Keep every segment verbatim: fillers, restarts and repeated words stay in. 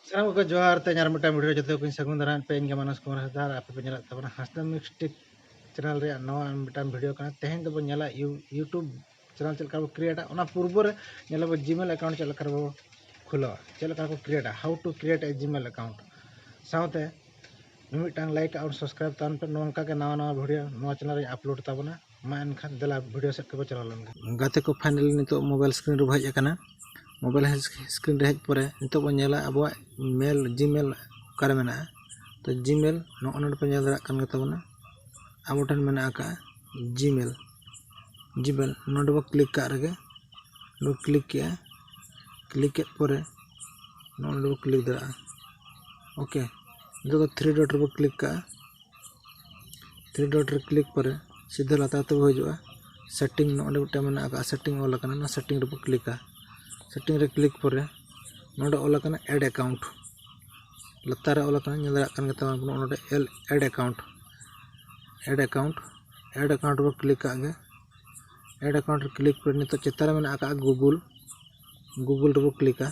ᱥᱟᱱᱟᱢ ᱠᱚᱜᱮ ᱡᱚᱦᱟᱨ᱾ ᱛᱮᱦᱮᱧ ᱟᱨ ᱢᱤᱫᱴᱟᱝ ᱵᱷᱤᱰᱤᱭᱳ ᱡᱚᱛᱚ ᱠᱚᱧ ᱥᱟᱹᱜᱩᱱ ᱫᱟᱨᱟᱢ ᱯᱮ᱾ ᱤᱧ ᱜᱮ ᱢᱟᱱᱚᱥ ᱠᱩᱢᱟᱨ ᱦᱟᱸᱥᱫᱟ ᱟᱨ ᱟᱯᱮ ᱯᱮ ᱧᱮᱞᱮᱫ ᱛᱟᱵᱚᱱᱟ ᱦᱟᱸᱥᱫᱟ ᱢᱤᱠᱥ ᱴᱮᱠ ᱪᱮᱱᱮᱞ ᱨᱮᱭᱟᱜ ᱱᱟᱣᱟ ᱢᱤᱫᱴᱟᱝ ᱵᱷᱤᱰᱤᱭᱳ ᱠᱟᱱᱟ᱾ ᱛᱮᱦᱮᱧ ᱫᱚᱵᱚᱱ ᱧᱮᱞᱟ ᱭᱩ- YouTube ᱪᱮᱱᱮᱞ ᱪᱮᱫ ᱞᱮᱠᱟ ᱵᱚ ᱠᱨᱤᱭᱮᱴᱟ, ᱚᱱᱟ ᱯᱩᱨᱵᱚ ᱨᱮ ᱧᱮᱞᱟᱵᱚ ᱡᱤᱢᱮᱞ ᱮᱠᱟᱣᱩᱱᱴ ᱪᱮᱫ ᱞᱮᱠᱟ ᱨᱮᱵᱚ ᱠᱷᱩᱞᱟᱹᱣᱟ, ᱪᱮᱫ ᱞᱮᱠᱟ ᱠᱚ creator, how to create a Gmail account᱾ ᱥᱟᱶᱛᱮ ᱢᱤᱢᱤᱫᱴᱟᱝ ᱞᱟᱭᱤᱠ ᱟᱨ ᱥᱟᱵᱥᱠᱨᱟᱭᱤᱵ ᱛᱟᱵᱚᱱ ᱯᱮ᱾ ᱱᱚᱝᱠᱟ ᱜᱮ ᱱᱟᱣᱟ ᱱᱟᱣᱟ ᱵᱷᱤᱰᱤᱭᱳ ᱱᱚᱣᱟ ᱪᱮᱱᱮᱞ ᱨᱮᱧ ᱟᱯᱞᱳᱰ ᱛᱟᱵᱚᱱᱟ᱾ ᱢᱟ ᱮᱱᱠᱷᱟᱱ ᱫᱮᱞᱟ ᱵᱷᱤᱰᱤᱭᱳ ᱥᱮᱫ ᱠᱚᱵᱚ ᱪᱟᱞᱟᱣ ᱞᱮᱱ ᱜᱮ᱾ ᱜᱟᱛᱮ ᱠᱚ, ᱯᱷᱟᱭᱱᱟᱞᱤ ᱱᱤᱛᱚᱜ ᱢᱳᱵᱟᱭᱤᱞ ᱥᱠᱨᱤᱱ ᱨᱮᱵᱚ ᱦᱮᱡ ᱟᱠᱟᱱᱟ᱾ ᱢᱳᱵᱟᱭᱤᱞ ᱥᱠᱨᱤᱱ ᱨᱮ ᱦᱮᱡ ᱯᱚᱨᱮ ᱱᱤᱛᱚᱜ ᱵᱚᱱ ᱧᱮᱞᱟ ᱟᱵᱚᱣᱟᱜ ᱢᱮᱞ, ᱡᱤᱢᱮᱞ ᱚᱠᱟᱨᱮ ᱢᱮᱱᱟᱜᱼᱟ᱾ ᱛᱚ ᱡᱤᱢᱮᱞ ᱱᱚᱜᱼᱚ ᱱᱚᱰᱮ ᱯᱮ ᱧᱮᱞ ᱫᱟᱲᱮᱭᱟᱜ ᱠᱟᱱ ᱜᱮ ᱛᱟᱵᱚᱱᱟ, ᱟᱵᱚ ᱴᱷᱮᱱ ᱢᱮᱱᱟᱜ ᱟᱠᱟᱫᱼᱟ ᱡᱤᱢᱮᱞ᱾ ᱡᱤᱢᱮᱞ ᱱᱚᱰᱮ ᱵᱚ ᱠᱞᱤᱠ ᱠᱟᱜ ᱨᱮᱜᱮ, ᱱᱚᱰᱮ ᱵᱚ ᱠᱞᱤᱠ ᱠᱮᱜᱼᱟ᱾ ᱠᱞᱤᱠ ᱠᱮᱫ ᱯᱚᱨᱮ ᱱᱚᱜᱼᱚ ᱱᱚᱰᱮ ᱵᱚ ᱠᱞᱤᱠ ᱫᱟᱲᱮᱭᱟᱜᱼᱟ᱾ ᱳᱠᱮ, ᱱᱤᱛᱚᱜ ᱫᱚ ᱛᱷᱨᱤ ᱰᱚᱴ ᱨᱮᱵᱚ ᱠᱞᱤᱠ ᱠᱟᱜᱼᱟ᱾ ᱛᱷᱨᱤ ᱰᱚᱴ ᱨᱮ ᱠᱞᱤᱠ ᱯᱚᱨᱮ ᱥᱤᱫᱷᱟᱹ ᱞᱟᱛᱟᱨ ᱛᱮᱵᱚ ᱦᱤᱡᱩᱜᱼᱟ᱾ ᱥᱮᱴᱤᱝ ᱱᱚᱜᱼᱚ ᱱᱚᱰᱮ ᱢᱤᱫᱴᱟᱝ ᱢᱮᱱᱟᱜ ᱟᱠᱟᱫᱼᱟ, ᱥᱮᱴᱤᱝ ᱚᱞ ᱟᱠᱟᱱᱟ, ᱚᱱᱟ ᱥᱮᱴᱤᱝ ᱨᱮᱵᱚ ᱠᱞᱤᱠᱟ᱾ ᱥᱮᱴᱤᱝ ᱨᱮ ᱠᱞᱤᱠ ᱯᱚᱨᱮ ᱱᱚᱰᱮ ᱚᱞ ᱟᱠᱟᱱᱟ ᱮᱰ ᱮᱠᱟᱣᱩᱱᱴ᱾ ᱞᱟᱛᱟᱨ ᱨᱮ ᱚᱞ ᱟᱠᱟᱱᱟ, ᱧᱮᱞ ᱫᱟᱲᱮᱭᱟᱜ ᱠᱟᱱ ᱜᱮ ᱛᱟᱵᱚᱱ ᱱᱚᱰᱮ ᱮᱞ ad account. Ad account, ad account ᱨᱮᱵᱚ ᱠᱞᱤᱠ ᱠᱟᱜ ᱜᱮ᱾ ᱮᱰ ᱮᱠᱟᱣᱩᱱᱴ ᱨᱮ ᱠᱞᱤᱠ ᱯᱚᱨᱮ ᱱᱤᱛᱚᱜ ᱪᱮᱛᱟᱱ ᱨᱮ ᱢᱮᱱᱟᱜ ᱟᱠᱟᱫᱼᱟ ᱜᱩᱜᱩᱞ᱾ ᱜᱩᱜᱩᱞ ᱨᱮᱵᱚ ᱠᱞᱤᱠᱟ᱾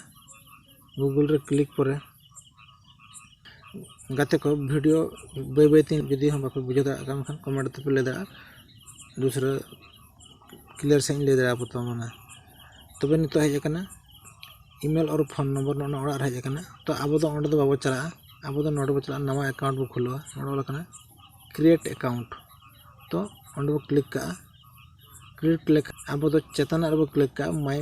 ᱜᱩᱜᱩᱞ ᱨᱮ ᱠᱞᱤᱠ ᱯᱚᱨᱮ ᱜᱟᱛᱮ ᱠᱚ, ᱵᱷᱤᱰᱤᱭᱳ ᱵᱟᱹᱭ ᱵᱟᱹᱭ ᱛᱮ ᱡᱩᱫᱤ ᱦᱚᱸ ᱵᱟᱯᱮ ᱵᱩᱡᱷᱟᱹᱣ ᱫᱟᱲᱮᱭᱟᱜ ᱠᱟᱱ ᱠᱷᱟᱱ ᱠᱚᱢᱮᱱᱴ ᱛᱮᱯᱮ ᱞᱟᱹᱭ ᱫᱟᱲᱮᱭᱟᱜᱼᱟ, ᱫᱩᱥᱨᱟᱹ ᱠᱞᱤᱭᱟᱨ ᱥᱟᱺᱦᱤᱡ ᱤᱧ ᱞᱟᱹᱭ ᱫᱟᱲᱮᱭᱟᱯᱮ ᱛᱟᱵᱚᱱᱟ᱾ ᱛᱚᱵᱮ ᱱᱤᱛᱚᱜ ᱦᱮᱡ ᱟᱠᱟᱱᱟ ᱤᱢᱮᱞ ᱟᱨ ᱯᱷᱳᱱ ᱱᱚᱢᱵᱚᱨ, ᱱᱚᱜᱼᱚ ᱱᱚᱣᱟ ᱚᱲᱟᱜ ᱨᱮ ᱦᱮᱡ ᱟᱠᱟᱱᱟ᱾ ᱛᱚ ᱟᱵᱚ ᱫᱚ ᱚᱸᱰᱮ ᱫᱚ ᱵᱟᱵᱚ ᱪᱟᱞᱟᱜᱼᱟ, ᱟᱵᱚ ᱫᱚ ᱱᱚᱰᱮ ᱵᱚ ᱪᱟᱞᱟᱜᱼᱟ, ᱱᱟᱣᱟ ᱮᱠᱟᱣᱩᱱᱴ ᱵᱚ ᱠᱷᱩᱞᱟᱹᱣᱟ᱾ ᱱᱚᱰᱮ ᱚᱞ ᱟᱠᱟᱱᱟ ᱠᱨᱤᱭᱮᱴ ᱮᱠᱟᱣᱩᱱᱴ᱾ ᱛᱚ ᱚᱸᱰᱮ ᱵᱚ ᱠᱞᱤᱠ ᱠᱟᱜᱼᱟ᱾ ᱠᱨᱤᱭᱮᱴ ᱞᱮᱠᱷᱟᱱ ᱟᱵᱚ ᱫᱚ ᱪᱮᱛᱟᱱᱟᱜ ᱨᱮᱵᱚ ᱠᱞᱤᱠ ᱠᱟᱜᱼᱟ, ᱢᱟᱭ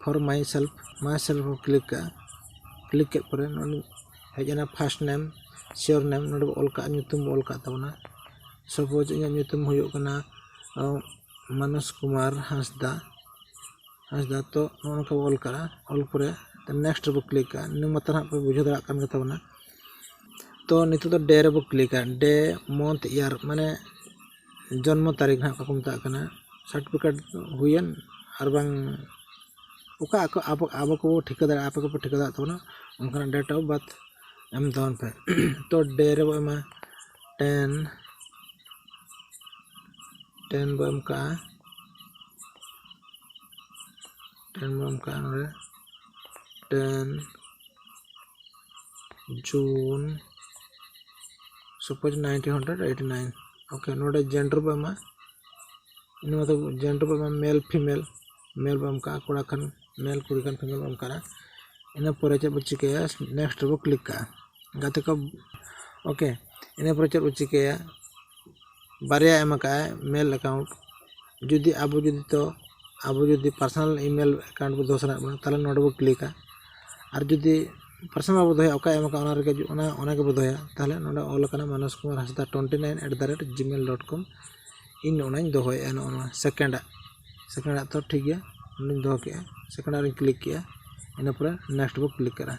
ᱯᱷᱚᱨ ᱢᱟᱭ ᱥᱮᱞᱯ, ᱢᱟᱭ ᱥᱮᱞᱯ ᱵᱚ ᱠᱞᱤᱠ ᱠᱟᱜᱼᱟ᱾ ᱠᱞᱤᱠ ᱠᱮᱫ ᱯᱚᱨᱮ ᱱᱚᱰᱮ ᱦᱮᱡ ᱮᱱᱟ ᱯᱷᱟᱥᱴ ᱱᱮᱢ, ᱥᱤᱭᱳᱨ ᱱᱮᱢ, ᱱᱚᱰᱮ ᱵᱚ ᱚᱞ ᱠᱟᱜᱼᱟ, ᱧᱩᱛᱩᱢ ᱵᱚ ᱚᱞ ᱠᱟᱜ ᱛᱟᱵᱚᱱᱟ᱾ ᱥᱟᱯᱳᱡᱽ ᱤᱧᱟᱹᱜ ᱧᱩᱛᱩᱢ ᱦᱩᱭᱩᱜ ᱠᱟᱱᱟ ᱟᱸ, ᱢᱟᱱᱚᱥ ᱠᱩᱢᱟᱨ ᱦᱟᱸᱥᱫᱟ, ᱦᱟᱸᱥᱫᱟ᱾ ᱛᱚ ᱱᱚᱜᱼᱚ ᱱᱚᱝᱠᱟ ᱵᱚ ᱚᱞ ᱠᱟᱜᱼᱟ᱾ ᱚᱞ ᱯᱚᱨᱮ ᱱᱮᱠᱥᱴ ᱨᱮᱵᱚ ᱠᱞᱤᱠ ᱠᱟᱜᱼᱟ᱾ ᱱᱤᱭᱟᱹ ᱢᱟᱛᱚ ᱱᱟᱦᱟᱜ ᱯᱮ ᱵᱩᱡᱷᱟᱹᱣ ᱫᱟᱲᱮᱭᱟᱜ ᱠᱟᱱ ᱜᱮ ᱛᱟᱵᱚᱱᱟ᱾ ᱛᱚ ᱱᱤᱛᱚᱜ ᱫᱚ ᱰᱮ ᱨᱮᱵᱚ ᱠᱞᱤᱠᱟ, ᱰᱮ, ᱢᱚᱱᱛᱷ, ᱤᱭᱟᱨ, ᱢᱟᱱᱮ ᱡᱚᱱᱢᱚ ᱛᱟᱹᱨᱤᱠᱷ ᱱᱟᱦᱟᱜ ᱚᱠᱟ ᱠᱚ ᱢᱮᱛᱟᱜ ᱠᱟᱱᱟ, ᱥᱟᱨᱴᱤᱯᱷᱤᱠᱮᱴ ᱦᱩᱭᱮᱱ ᱟᱨ ᱵᱟᱝ ᱚᱠᱟ ᱟᱠᱚ, ᱟᱵᱚ, ᱟᱵᱚ ᱠᱚᱵᱚ ᱴᱷᱤᱠᱟᱹ ᱫᱟᱲᱮᱭᱟᱜᱼᱟ, ᱟᱯᱮ ᱠᱚᱯᱮ ᱴᱷᱤᱠᱟᱹ ᱫᱟᱲᱮᱭᱟᱜ ᱛᱟᱵᱚᱱᱟ, ᱚᱱᱠᱟᱱᱟᱜ ᱰᱮᱴ ᱚᱯᱷ ᱵᱟᱨᱛᱷ ᱮᱢ ᱛᱟᱵᱚᱱ ᱯᱮ᱾ ᱛᱚ ᱰᱮ ᱨᱮᱵᱚ ᱮᱢᱟ ᱴᱮᱱ, ᱴᱮᱱ ᱵᱚ ᱮᱢ ᱠᱟᱜᱼᱟ, ᱴᱮᱱ ᱵᱚ ᱮᱢ ᱠᱟᱜᱼᱟ ᱱᱚᱰᱮ, ᱴᱮᱱ ᱡᱩᱱ, suppose nineteen hundred eighty nine, okay, ᱱᱚᱰᱮ gender ᱵᱚ ᱮᱢᱟ, ᱤᱱᱟᱹ ᱢᱟᱛᱚ gender ᱵᱚ ᱮᱢᱟ male female, male ᱵᱚ ᱮᱢ ᱠᱟᱜᱼᱟ, ᱠᱚᱲᱟ ᱠᱷᱟᱱ male, ᱠᱩᱲᱤ ᱠᱷᱟᱱ female ᱵᱚ ᱮᱢ ᱠᱟᱜᱼᱟ᱾ ᱤᱱᱟᱹ ᱯᱚᱨᱮ ᱪᱮᱫ ᱵᱚ ᱪᱤᱠᱟᱹᱭᱟ? Next ᱨᱮᱵᱚ click ᱠᱟᱜᱼᱟ ᱜᱟᱛᱮ ᱠᱚ, okay᱾ ᱤᱱᱟᱹ ᱯᱚᱨᱮ ᱪᱮᱫ ᱵᱚ ᱪᱤᱠᱟᱹᱭᱟ? ᱵᱟᱨᱭᱟ ᱮᱢ ᱟᱠᱟᱫᱼᱟᱭ male account, ᱡᱩᱫᱤ ᱟᱵᱚ ᱡᱩᱫᱤ ᱛᱚ ᱟᱵᱚ ᱡᱩᱫᱤ personal email account ᱵᱚ ᱫᱚᱦᱚ ᱥᱟᱱᱟᱭᱮᱫ ᱵᱚᱱᱟ, ᱛᱟᱦᱚᱞᱮ ᱱᱚᱰᱮ ᱵᱚ click ᱟ᱾ ᱟᱨ ᱡᱩᱫᱤ personal ᱵᱟᱵᱚ ᱫᱚᱦᱚᱭᱟ, ᱚᱠᱟ ᱮᱢ ᱟᱠᱟᱫ ᱚᱱᱟ ᱨᱮᱜᱮ ᱚᱱᱟ, ᱚᱱᱟ ᱜᱮᱵᱚ ᱫᱚᱦᱚᱭᱟ, ᱛᱟᱦᱚᱞᱮ ᱱᱚᱰᱮ ᱚᱞ ᱟᱠᱟᱱᱟ ᱢᱟᱱᱚᱥ ᱠᱩᱢᱟᱨ ᱦᱟᱸᱥᱫᱟ twenty nine at the rate gmail dot com᱾ ᱤᱧ ᱱᱚᱜᱼᱚ ᱱᱟᱧ ᱫᱚᱦᱚᱭᱮᱫᱼᱟ, ᱱᱚᱜᱼᱚ ᱱᱚᱣᱟ second ᱟᱜ, second ᱟᱜ ᱛᱚ ᱴᱷᱤᱠ ᱜᱮᱭᱟ, ᱚᱸᱰᱮᱧ ᱫᱚᱦᱚ ᱠᱮᱫᱼᱟ, second ᱟᱜ ᱨᱤᱧ click ᱠᱮᱫᱼᱟ᱾ ᱤᱱᱟᱹ ᱯᱚᱨᱮ next ᱵᱚ click ᱠᱟᱜᱼᱟ,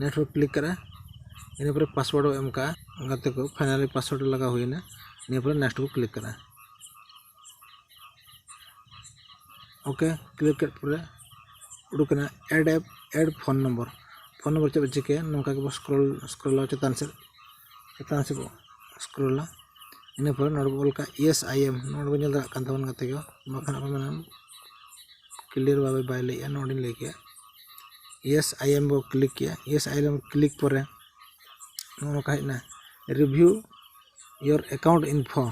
next ᱵᱚ click ᱠᱟᱜᱼᱟ᱾ ᱤᱱᱟᱹ ᱯᱚᱨᱮ password ᱵᱚ ᱮᱢ ᱠᱟᱜᱼᱟ ᱜᱟᱛᱮ ᱠᱚ, finally password ᱞᱟᱜᱟᱣ ᱦᱩᱭᱱᱟ᱾ ᱤᱱᱟᱹ ᱯᱚᱨᱮ next ᱵᱚ click ᱠᱟᱜᱼᱟ᱾ Okay, click ᱠᱮᱫ ᱯᱚᱨᱮ ᱩᱰᱩᱠ ᱮᱱᱟ add app, add phone number᱾ Phone number ᱪᱮᱫ ᱵᱚ ᱪᱤᱠᱟᱹᱭᱟ? ᱱᱚᱝᱠᱟ ᱜᱮᱵᱚ scroll, scrollᱟ ᱪᱮᱛᱟᱱ ᱥᱮᱫ, ᱪᱮᱛᱟᱱ ᱥᱮᱫ ᱵᱚ scrollᱟ᱾ ᱤᱱᱟᱹ ᱯᱚᱨᱮ ᱱᱚᱰᱮ ᱵᱚ ᱚᱞ ᱠᱟᱜᱼᱟ yes I am, ᱱᱚᱰᱮ ᱵᱚ ᱧᱮᱞ ᱫᱟᱲᱮᱭᱟᱜ ᱠᱟᱱ ᱛᱟᱵᱚᱱ ᱜᱟᱛᱮ ᱠᱚ, ᱵᱟᱠᱷᱟᱱ ᱟᱯᱮ ᱢᱮᱱᱟᱢ clear ᱵᱷᱟᱵᱮ ᱵᱟᱭ ᱞᱟᱹᱭᱮᱜᱼᱟ, ᱱᱚᱰᱮᱧ ᱞᱟᱹᱭ ᱠᱮᱜᱼᱟ yes I am ᱵᱚ click ᱠᱮᱜᱼᱟ᱾ Yes I am click ᱯᱚᱨᱮ ᱱᱚᱜᱼᱚ ᱱᱚᱝᱠᱟ ᱦᱮᱡ ᱮᱱᱟ review your account info,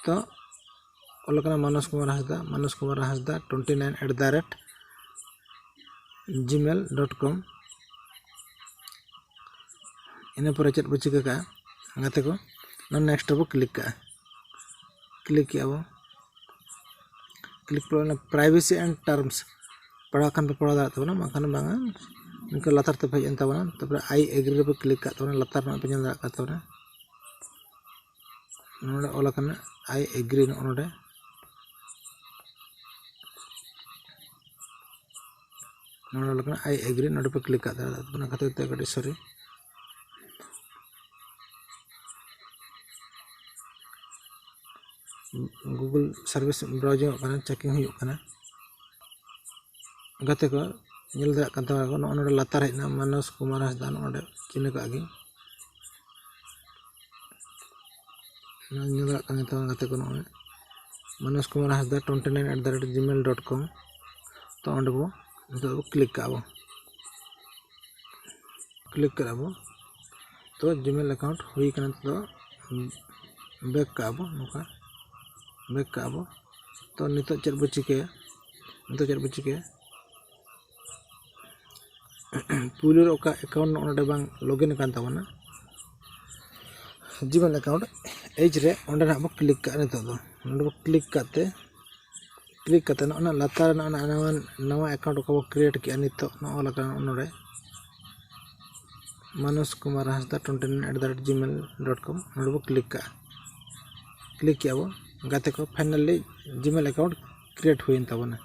ᱛᱚ ᱚᱞ ᱠᱟᱱᱟ ᱢᱟᱱᱚᱥ ᱠᱩᱢᱟᱨ ᱦᱟᱸᱥᱫᱟ, ᱢᱟᱱᱚᱥ ᱠᱩᱢᱟᱨ ᱦᱟᱸᱥᱫᱟ twenty nine at the rate gmail dot com᱾ ᱤᱱᱟᱹ ᱯᱚᱨᱮ ᱪᱮᱫ ᱵᱚ ᱪᱤᱠᱟᱹ ᱠᱟᱜᱼᱟ ᱜᱟᱛᱮ ᱠᱚ? ᱱᱚᱣᱟ next ᱨᱮᱵᱚ click ᱠᱟᱜᱼᱟ, click ᱠᱮᱜᱼᱟ ᱵᱚ᱾ Click ᱯᱚᱨᱮ ᱚᱱᱟ privacy and terms ᱯᱟᱲᱦᱟᱣ ᱠᱷᱟᱱ ᱯᱮ ᱯᱟᱲᱦᱟᱣ ᱫᱟᱲᱮᱭᱟᱜ ᱛᱟᱵᱚᱱᱟ, ᱵᱟᱝᱠᱷᱟᱱ ᱵᱟᱝᱟ, ᱱᱤᱝᱠᱟᱹ ᱞᱟᱛᱟᱨ ᱛᱮ ᱦᱮᱡ ᱮᱱ ᱛᱟᱵᱚᱱᱟ᱾ ᱛᱟᱨᱯᱚᱨᱮ I agree ᱨᱮᱵᱚ click ᱠᱟᱜ ᱛᱟᱵᱚᱱᱟ, ᱞᱟᱛᱟᱨ ᱨᱮᱱᱟᱜ ᱯᱮ ᱧᱮᱞ ᱫᱟᱲᱮᱭᱟᱜ ᱠᱟᱱ ᱛᱟᱵᱚᱱᱟ᱾ ᱱᱚᱰᱮ ᱚᱞ ᱟᱠᱟᱱᱟ I agree, ᱱᱚᱜᱼᱚ ᱱᱚᱰᱮ, ᱱᱚᱰᱮ ᱚᱞ ᱟᱠᱟᱱᱟ I agree, ᱱᱚᱰᱮ ᱯᱮ click ᱠᱟᱜ ᱫᱟᱲᱮᱭᱟᱜᱼᱟ᱾ ᱚᱱᱟ ᱠᱷᱟᱹᱛᱤᱨ ᱛᱮ ᱠᱟᱹᱴᱤᱡ sorry, Google service browsing ᱚᱜ ᱠᱟᱱᱟ, checking ᱦᱩᱭᱩᱜ ᱠᱟᱱᱟ᱾ ᱜᱟᱛᱮ ᱠᱚ ᱧᱮᱞ ᱫᱟᱲᱮᱭᱟᱜ ᱠᱟᱱ ᱛᱟᱵᱚᱱᱟ ᱠᱚ, ᱱᱚᱜᱼᱚ ᱱᱚᱰᱮ ᱞᱟᱛᱟᱨ ᱦᱮᱡ ᱮᱱᱟ ᱢᱟᱱᱚᱥ ᱠᱩᱢᱟᱨ ᱦᱟᱸᱥᱫᱟ, ᱱᱚᱜᱼᱚ ᱱᱚᱰᱮ ᱪᱤᱱᱦᱟᱹ ᱠᱟᱜ ᱜᱮ, ᱱᱚᱜᱼᱚᱭ ᱧᱮᱞ ᱫᱟᱲᱮᱭᱟᱜ ᱠᱟᱱ ᱛᱟᱵᱚᱱᱟ ᱜᱟᱛᱮ ᱠᱚ, ᱱᱚᱜᱼᱚᱭ ᱢᱟᱱᱚᱥ ᱠᱩᱢᱟᱨ ᱦᱟᱸᱥᱫᱟ twenty nine at the rate gmail dot com᱾ ᱛᱚ ᱚᱸᱰᱮ ᱵᱚ ᱱᱤᱛᱚᱜ ᱵᱚ click ᱠᱟᱜᱼᱟ ᱵᱚ᱾ click ᱠᱟᱜᱼᱟ ᱵᱚ᱾ ᱛᱚ Gmail account ᱦᱩᱭ ᱠᱟᱱᱟ᱾ ᱛᱚ back ᱠᱟᱜᱼᱟ ᱵᱚ, ᱱᱚᱝᱠᱟ back ᱠᱟᱜᱼᱟ ᱵᱚ᱾ ᱛᱚ ᱱᱤᱛᱚᱜ ᱪᱮᱫ ᱵᱚ ᱪᱤᱠᱟᱹᱭᱟ? ᱱᱤᱛᱚᱜ ᱪᱮᱫ ᱵᱚ ᱪᱤᱠᱟᱹᱭᱟ? ᱯᱩᱭᱞᱩ ᱨᱮ ᱚᱠᱟ account ᱱᱚᱜᱼᱚ ᱱᱚᱰᱮ ᱵᱟᱝ login ᱟᱠᱟᱱ ᱛᱟᱵᱚᱱᱟ, Gmail account ᱮᱡᱽ ᱨᱮ, ᱚᱸᱰᱮ ᱱᱟᱜ ᱵᱚ click ᱠᱟᱜᱼᱟ᱾ ᱱᱤᱛᱚᱜ ᱫᱚ ᱱᱚᱰᱮ ᱵᱚ click ᱠᱟᱛᱮ, click ᱠᱟᱛᱮ ᱱᱚᱜᱼᱚ ᱱᱟ ᱞᱟᱛᱟᱨ ᱨᱮ ᱱᱚᱜᱼᱚ ᱱᱟ ᱱᱟᱣᱟ, ᱱᱟᱣᱟ account ᱚᱠᱟ ᱵᱚ create ᱠᱮᱜᱼᱟ, ᱱᱤᱛᱚᱜ ᱱᱚᱜᱼᱚ ᱚᱞ ᱟᱠᱟᱱᱟ ᱱᱚᱰᱮ ᱢᱟᱱᱳᱡᱽ ᱠᱩᱢᱟᱨ ᱦᱟᱸᱥᱫᱟ twenty nine at the rate gmail dot com, ᱱᱚᱰᱮ ᱵᱚ click ᱠᱟᱜᱼᱟ᱾ Click ᱠᱮᱜᱼᱟ ᱵᱚ᱾ ᱜᱟᱛᱮ ᱠᱚ, finally Gmail account create ᱦᱩᱭᱮᱱ ᱛᱟᱵᱚᱱᱟ᱾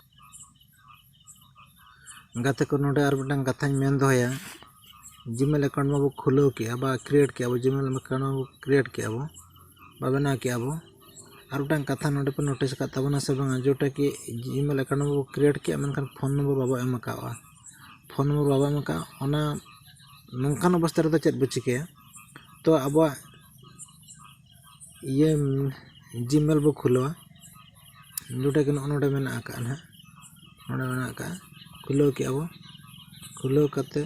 ᱜᱟᱛᱮ ᱠᱚ, ᱱᱚᱰᱮ ᱟᱨ ᱢᱤᱫᱴᱟᱝ ᱠᱟᱛᱷᱟᱧ ᱢᱮᱱ ᱫᱚᱦᱚᱭᱟ, Gmail account ᱢᱟᱵᱚ ᱠᱷᱩᱞᱟᱹᱣ ᱠᱮᱜᱼᱟ ᱵᱟ create ᱠᱮᱜᱼᱟ ᱵᱚ, Gmail account ᱢᱟᱵᱚ create ᱠᱮᱜᱼᱟ ᱵᱚ ᱵᱟ ᱵᱮᱱᱟᱣ ᱠᱮᱜᱼᱟ ᱵᱚ᱾ ᱟᱨ ᱢᱤᱫᱴᱟᱝ ᱠᱟᱛᱷᱟ ᱱᱚᱰᱮ ᱯᱮ notice ᱟᱠᱟᱫ ᱛᱟᱵᱚᱱᱟ ᱥᱮ ᱵᱟᱝᱟ, ᱡᱮᱴᱟ ᱠᱤ Gmail account ᱢᱟᱵᱚ create ᱠᱮᱜᱼᱟ, ᱢᱮᱱᱠᱷᱟᱱ phone number ᱵᱟᱵᱚ ᱮᱢ ᱟᱠᱟᱫᱼᱟ᱾ Phone number ᱵᱟᱵᱚ ᱮᱢ ᱟᱠᱟᱫᱼᱟ, ᱚᱱᱟ ᱱᱚᱝᱠᱟᱱ ᱚᱵᱚᱥᱛᱟ ᱨᱮᱫᱚ ᱪᱮᱫ ᱵᱚ ᱪᱤᱠᱟᱹᱭᱟ? ᱛᱚ ᱟᱵᱚᱣᱟᱜ ᱤᱭᱟᱹ Gmail ᱵᱚ ᱠᱷᱩᱞᱟᱹᱣᱟ, ᱡᱮᱴᱟ ᱠᱤ ᱱᱚᱜᱼᱚ ᱱᱚᱰᱮ ᱢᱮᱱᱟᱜ ᱟᱠᱟᱫᱼᱟ ᱱᱟᱦᱟᱜ, ᱱᱚᱰᱮ ᱢᱮᱱᱟᱜ ᱟᱠᱟᱫᱼᱟ, ᱠᱷᱩᱞᱟᱹᱣ ᱠᱮᱜᱼᱟ ᱵᱚ᱾ ᱠᱷᱩᱞᱟᱹᱣ ᱠᱟᱛᱮ,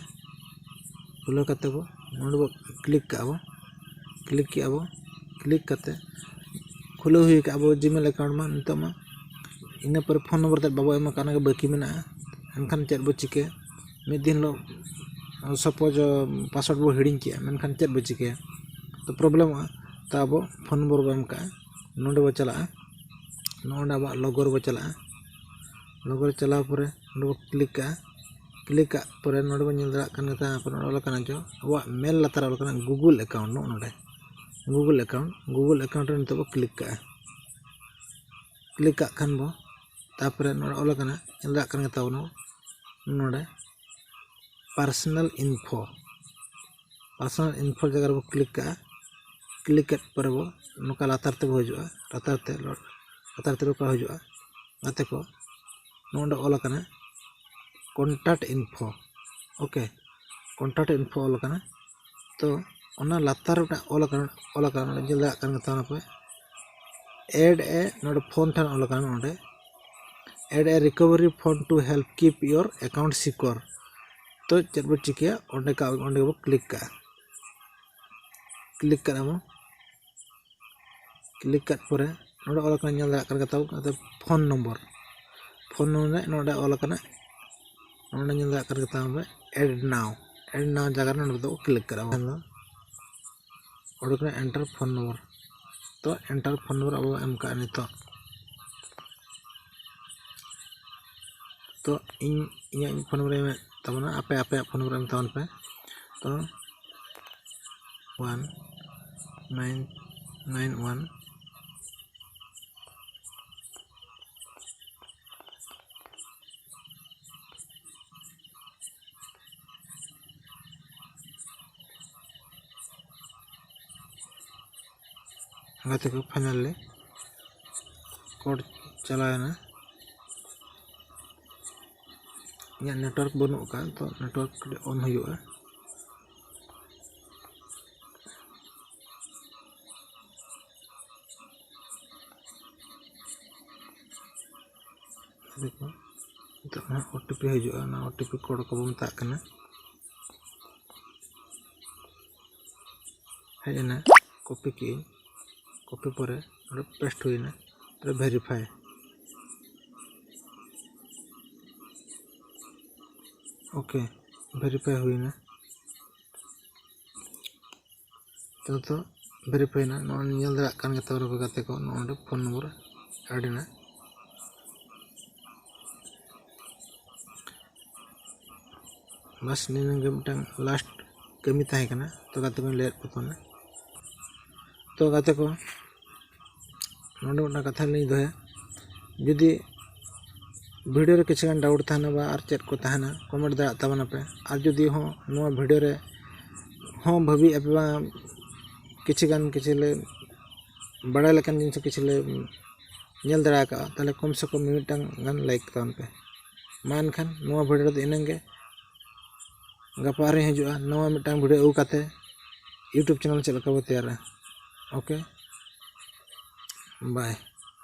ᱠᱷᱩᱞᱟᱹᱣ ᱠᱟᱛᱮ ᱵᱚ ᱱᱚᱰᱮ ᱵᱚ click ᱠᱟᱜᱼᱟ ᱵᱚ᱾ Click ᱠᱮᱜᱼᱟ ᱵᱚ᱾ Click ᱠᱟᱛᱮ ᱠᱷᱩᱞᱟᱹᱣ ᱦᱩᱭ ᱠᱟᱜᱼᱟ ᱵᱚ Gmail account ᱢᱟ ᱱᱤᱛᱚᱜ ᱢᱟ᱾ ᱤᱱᱟᱹ ᱯᱚᱨᱮ phone number ᱛᱮᱫ ᱵᱟᱵᱚ ᱮᱢ ᱟᱠᱟᱫ, ᱚᱱᱟ ᱜᱮ ᱵᱟᱹᱠᱤ ᱢᱮᱱᱟᱜᱼᱟ᱾ ᱮᱱᱠᱷᱟᱱ ᱪᱮᱫ ᱵᱚ ᱪᱤᱠᱟᱹᱭᱟ? ᱢᱤᱫ ᱫᱤᱱ ᱦᱤᱞᱳᱜ suppose password ᱵᱚ ᱦᱤᱲᱤᱧ ᱠᱮᱜᱼᱟ, ᱢᱮᱱᱠᱷᱟᱱ ᱪᱮᱫ ᱵᱚ ᱪᱤᱠᱟᱹᱭᱟ? ᱛᱚ problemᱚᱜᱼᱟ᱾ ᱛᱚ ᱟᱵᱚ phone number ᱵᱚ ᱮᱢ ᱠᱟᱜᱼᱟ, ᱱᱚᱰᱮ ᱵᱚ ᱪᱟᱞᱟᱜᱼᱟ, ᱱᱚᱜᱼᱚ ᱱᱚᱰᱮ ᱟᱵᱚᱣᱟᱜ logo ᱨᱮᱵᱚ ᱪᱟᱞᱟᱜᱼᱟ᱾ Logo ᱨᱮ ᱪᱟᱞᱟᱣ ᱯᱚᱨᱮ ᱱᱚᱰᱮ ᱵᱚ click ᱠᱟᱜᱼᱟ᱾ Click ᱠᱟᱜ ᱯᱚᱨᱮ ᱱᱚᱰᱮ ᱵᱚ ᱧᱮᱞ ᱫᱟᱲᱮᱭᱟᱜ ᱠᱟᱱ ᱜᱮ ᱛᱟᱦᱮᱸ, ᱱᱚᱰᱮ ᱚᱞ ᱟᱠᱟᱱᱟ ᱡᱮ ᱟᱵᱚᱣᱟᱜ ᱢᱮᱱ ᱞᱟᱛᱟᱨ ᱨᱮ ᱚᱞ ᱟᱠᱟᱱᱟ Google account, ᱱᱚᱜᱼᱚ ᱱᱚᱰᱮ Google account, Google account ᱨᱮ ᱱᱤᱛᱚᱜ ᱵᱚ click ᱠᱟᱜᱼᱟ᱾ Click ᱠᱟᱜ ᱠᱷᱟᱱ ᱵᱚ, ᱛᱟᱯᱚᱨᱮ ᱱᱚᱰᱮ ᱚᱞ ᱟᱠᱟᱱᱟ, ᱧᱮᱞ ᱫᱟᱲᱮᱭᱟᱜ ᱠᱟᱱ ᱜᱮ ᱛᱟᱵᱚᱱᱟ ᱱᱚᱰᱮ personal info, personal info ᱡᱟᱭᱜᱟ ᱨᱮᱵᱚ click ᱠᱟᱜᱼᱟ᱾ Click ᱠᱮᱫ ᱯᱚᱨᱮ ᱵᱚ ᱱᱚᱝᱠᱟ ᱞᱟᱛᱟᱨ ᱛᱮᱵᱚ ᱦᱤᱡᱩᱜᱼᱟ, ᱞᱟᱛᱟᱨ ᱛᱮ, ᱞᱟᱛᱟᱨ ᱛᱮ ᱱᱚᱝᱠᱟ ᱦᱤᱡᱩᱜᱼᱟ᱾ ᱜᱟᱛᱮ ᱠᱚ, ᱱᱚᱰᱮ ᱚᱞ ᱟᱠᱟᱱᱟ contact info, okay, contact info ᱚᱞ ᱟᱠᱟᱱᱟ᱾ ᱛᱚ ᱚᱱᱟ ᱞᱟᱛᱟᱨ ᱨᱮ ᱢᱤᱫᱴᱟᱝ ᱚᱞ ᱟᱠᱟᱱᱟ, ᱚᱞ ᱟᱠᱟᱱᱟ, ᱚᱸᱰᱮ ᱧᱮᱞ ᱫᱟᱲᱮᱭᱟᱜ ᱠᱟᱱ ᱜᱮ ᱛᱟᱵᱚᱱᱟ ᱯᱮ, add a, ᱱᱚᱰᱮ phone ᱴᱷᱮᱱ ᱚᱞ ᱟᱠᱟᱱᱟ, ᱱᱚᱰᱮ add a recovery phone to help keep your account secure᱾ ᱛᱚ ᱪᱮᱫ ᱵᱚ ᱪᱤᱠᱟᱹᱭᱟ, ᱚᱸᱰᱮ ᱠᱟ ᱚᱸᱰᱮ ᱜᱮᱵᱚ ᱠᱞᱤᱠ ᱠᱟᱜᱼᱟ᱾ ᱠᱞᱤᱠ ᱠᱟᱜᱼᱟ ᱵᱚ᱾ ᱠᱞᱤᱠ ᱠᱟᱜ ᱯᱚᱨᱮ ᱱᱚᱰᱮ ᱚᱞ ᱟᱠᱟᱱᱟ, ᱧᱮᱞ ᱫᱟᱲᱮᱭᱟᱜ ᱠᱟᱱ ᱜᱮ ᱛᱟᱵᱚ ᱯᱷᱳᱱ ᱱᱚᱢᱵᱚᱨ᱾ ᱯᱷᱳᱱ ᱱᱚᱢᱵᱚᱨ ᱨᱮ ᱱᱚᱰᱮ ᱚᱞ ᱟᱠᱟᱱᱟ, ᱱᱚᱰᱮ ᱧᱮᱞ ᱫᱟᱲᱮᱭᱟᱜ ᱠᱟᱱ ᱜᱮ ᱛᱟᱵᱚ ᱮᱰ ᱱᱟᱣ᱾ ᱮᱰ ᱱᱟᱣ ᱡᱟᱭᱜᱟ ᱨᱮ ᱱᱚᱰᱮ ᱫᱚ ᱠᱞᱤᱠ ᱠᱟᱜᱼᱟ ᱵᱚ᱾ ᱚᱸᱰᱮ ᱠᱷᱚᱱᱟᱜ ᱮᱱᱴᱟᱨ ᱯᱷᱳᱱ ᱱᱚᱢᱵᱚᱨ᱾ ᱛᱚ ᱮᱱᱴᱟᱨ ᱯᱷᱳᱱ ᱱᱚᱢᱵᱚᱨ ᱟᱵᱚ ᱵᱚᱱ ᱮᱢ ᱠᱟᱜᱼᱟ ᱱᱤᱛᱚᱜ᱾ ᱛᱚ ᱤᱧ ᱤᱧᱟᱹᱜ ᱯᱷᱳᱱ ᱱᱚᱢᱵᱚᱨ ᱮᱢᱮᱫ ᱛᱟᱵᱚᱱᱟ, ᱟᱯᱮ ᱟᱯᱮᱭᱟᱜ ᱯᱷᱳᱱ ᱱᱚᱢᱵᱚᱨ ᱮᱢ ᱛᱟᱵᱚᱱ ᱯᱮ᱾ ᱛᱚ ᱚᱣᱟᱱ ᱱᱟᱭᱤᱱ ᱱᱟᱭᱤᱱ ᱚᱣᱟᱱ ᱜᱟᱛᱮ ᱠᱚ, finally code ᱪᱟᱞᱟᱣᱮᱱᱟ᱾ ᱤᱧᱟᱹᱜ network ᱵᱟᱹᱱᱩᱜ ᱟᱠᱟᱫ, ᱛᱚ network ᱠᱟᱹᱴᱤᱡ on ᱦᱩᱭᱩᱜᱼᱟ᱾ ᱫᱮᱠᱷᱚ, ᱱᱤᱛᱚᱜ ᱱᱟᱦᱟᱜ OTP ᱦᱤᱡᱩᱜᱼᱟ, ᱚᱱᱟ OTP code ᱠᱚᱵᱚ ᱢᱮᱛᱟᱜ ᱠᱟᱱᱟ᱾ ᱦᱮᱡ ᱮᱱᱟ, copy ᱠᱮᱜᱼᱟᱹᱧ᱾ Copy ᱯᱚᱨᱮ ᱱᱚᱰᱮ paste ᱦᱩᱭᱱᱟ, ᱛᱟᱦᱞᱮ verify᱾ Okay, verify ᱦᱩᱭᱱᱟ᱾ ᱛᱚ ᱛᱚ verify ᱮᱱᱟ᱾ ᱱᱚᱜᱼᱚᱭ ᱧᱮᱞ ᱫᱟᱲᱮᱭᱟᱜ ᱠᱟᱱ ᱜᱮ ᱛᱟᱵᱚᱱᱟ ᱜᱟᱛᱮ ᱠᱚ, ᱱᱚᱜᱼᱚ ᱱᱚᱰᱮ ᱯᱷᱳᱱ ᱱᱚᱢᱵᱚᱨ ᱮᱰ ᱮᱱᱟ᱾ ᱵᱟᱥ, ᱱᱤᱱᱟᱹᱜ ᱜᱮ ᱢᱤᱫᱴᱟᱝ last ᱠᱟᱹᱢᱤ ᱛᱟᱦᱮᱸ ᱠᱟᱱᱟ᱾ ᱛᱚ ᱜᱟᱛᱮ ᱠᱚᱧ ᱞᱟᱹᱭᱟᱫ ᱯᱮ ᱛᱟᱵᱚᱱᱟ᱾ ᱛᱚ ᱜᱟᱛᱮ ᱠᱚ, ᱱᱚᱰᱮ ᱢᱤᱫᱴᱟᱝ ᱠᱟᱛᱷᱟ ᱞᱤᱧ ᱫᱚᱦᱚᱭᱟ, ᱡᱩᱫᱤ video ᱨᱮ ᱠᱤᱪᱷᱩ ᱜᱟᱱ doubt ᱛᱟᱦᱮᱱᱟ ᱵᱟ ᱟᱨ ᱪᱮᱫ ᱠᱚ ᱛᱟᱦᱮᱱᱟ, comment ᱫᱟᱲᱮᱭᱟᱜ ᱛᱟᱵᱚᱱᱟᱯᱮ᱾ ᱟᱨ ᱡᱩᱫᱤ ᱦᱚᱸ ᱱᱚᱣᱟ video ᱨᱮ ᱦᱚᱸ ᱵᱷᱟᱹᱵᱤᱭᱮᱫᱼᱟ ᱯᱮ ᱵᱟᱝ ᱠᱤᱪᱷᱩ ᱜᱟᱱ ᱠᱤᱪᱷᱩ ᱞᱮ ᱵᱟᱲᱟᱭ ᱞᱮᱠᱟᱱ ᱡᱤᱱᱤᱥ ᱠᱤᱪᱷᱩ ᱞᱮ ᱧᱮᱞ ᱫᱟᱲᱮ ᱟᱠᱟᱫᱼᱟ, ᱛᱟᱦᱚᱞᱮ ᱠᱚᱢ ᱥᱮ ᱠᱚᱢ ᱢᱤᱢᱤᱫᱴᱟᱝ ᱜᱟᱱ like ᱛᱟᱵᱚᱱ ᱯᱮ᱾ ᱢᱟ ᱮᱱᱠᱷᱟᱱ ᱱᱚᱣᱟ video ᱨᱮᱫᱚ ᱤᱱᱟᱹᱝ ᱜᱮ᱾ ᱜᱟᱯᱟ ᱟᱨᱦᱚᱸ ᱦᱤᱡᱩᱜᱼᱟ ᱱᱟᱣᱟ ᱢᱤᱫᱴᱟᱝ video ᱟᱹᱜᱩ ᱠᱟᱛᱮ YouTube channel ᱪᱮᱫ ᱞᱮᱠᱟ ᱵᱚ ᱛᱮᱭᱟᱨᱟ᱾ Okay, bye᱾